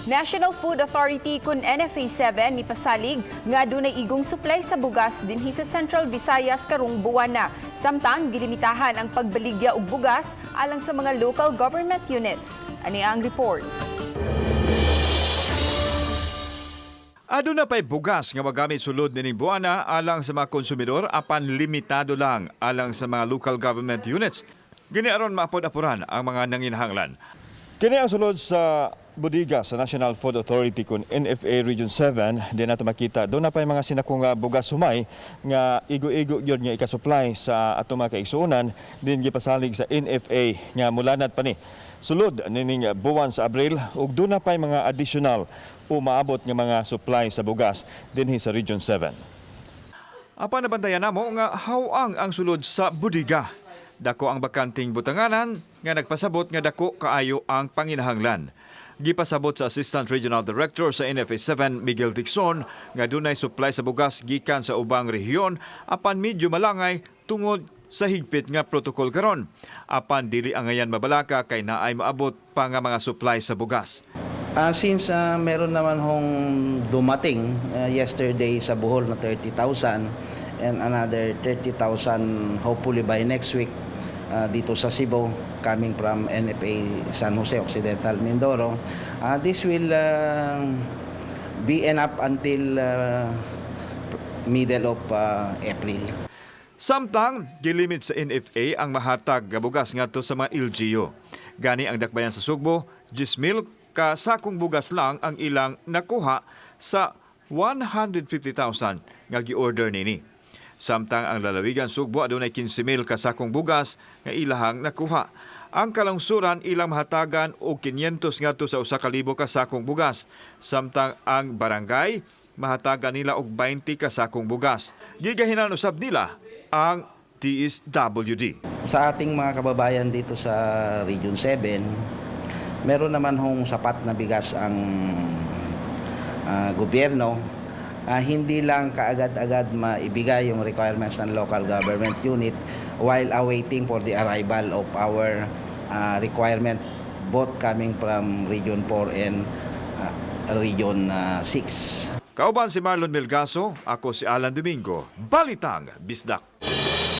National Food Authority kun NFA 7 mipasalig nga dunay igong supply sa bugas dinhi sa Central Visayas karong buwana. Samtang gilimitahan ang pagbaligya og bugas alang sa mga local government units. Ani ang report. Aduna pa'y bugas nga magamit sulod nining buwana alang sa mga konsumidor, apan limitado lang alang sa mga local government units. Gini aron maapod-apuran ang mga nanginahanglan. Kini ang sulod sa bodega sa National Food Authority kun NFA Region 7. Di nato makita duna pa'y mga sinakong nga bugas humay nga igo-igo gyud nga ika-supply sa atong mga kaigsuonan, din gipasalig sa NFA nga mulanad pa ni sulod nining buwan sa Abril ug duna pa'y mga additional o maabot nga mga supply sa bugas dinhi sa Region 7. Apan nabantayan namo nga hawang ang sulod sa bodega. Dako ang bakanting butanganan nga nagpasabot nga dako kaayo ang panginahanglan. Gipasabot sa Assistant Regional Director sa NFA 7 Miguel Dixon nga dunay supply sa bugas gikan sa ubang rehiyon, apan medyo malangay tungod sa higpit nga protocol karon. Apan dili angayan mabalaka kay naay maabot pa nga mga supply sa bugas. Since meron naman hong dumating yesterday sa Bohol na 30,000 and another 30,000 hopefully by next week dito sa Cebu coming from NFA San Jose, Occidental Mindoro, this will be enough until middle of April. Samtang gilimit sa NFA ang mahatag nga bugas ngadto sa mga LGU. Gani ang dakbayan sa Sugbo, 10,000 ka sakong bugas lang ang ilang nakuha sa 150,000 nga gi-order nini. Samtang ang lalawigan Sugbo adunay 15,000 ka sakong bugas nga ilahang nakuha. Ang kalungsuran ilang mahatagan og 500 ngadto sa 1,000 ka sakong bugas. Samtang ang barangay mahatagan nila og 20 ka sakong bugas. Gigahinan usab nila ang DSWD. Sa ating mga kababayan dito sa Region 7, meron naman hong sapat na bigas ang gobyerno. Hindi lang kaagad-agad maibigay yung requirements ng local government unit while awaiting for the arrival of our requirement both coming from Region 4 and Region 6. Kauban si Marlon Melgaso, ako si Alan Domingo. Balitang Bisdak.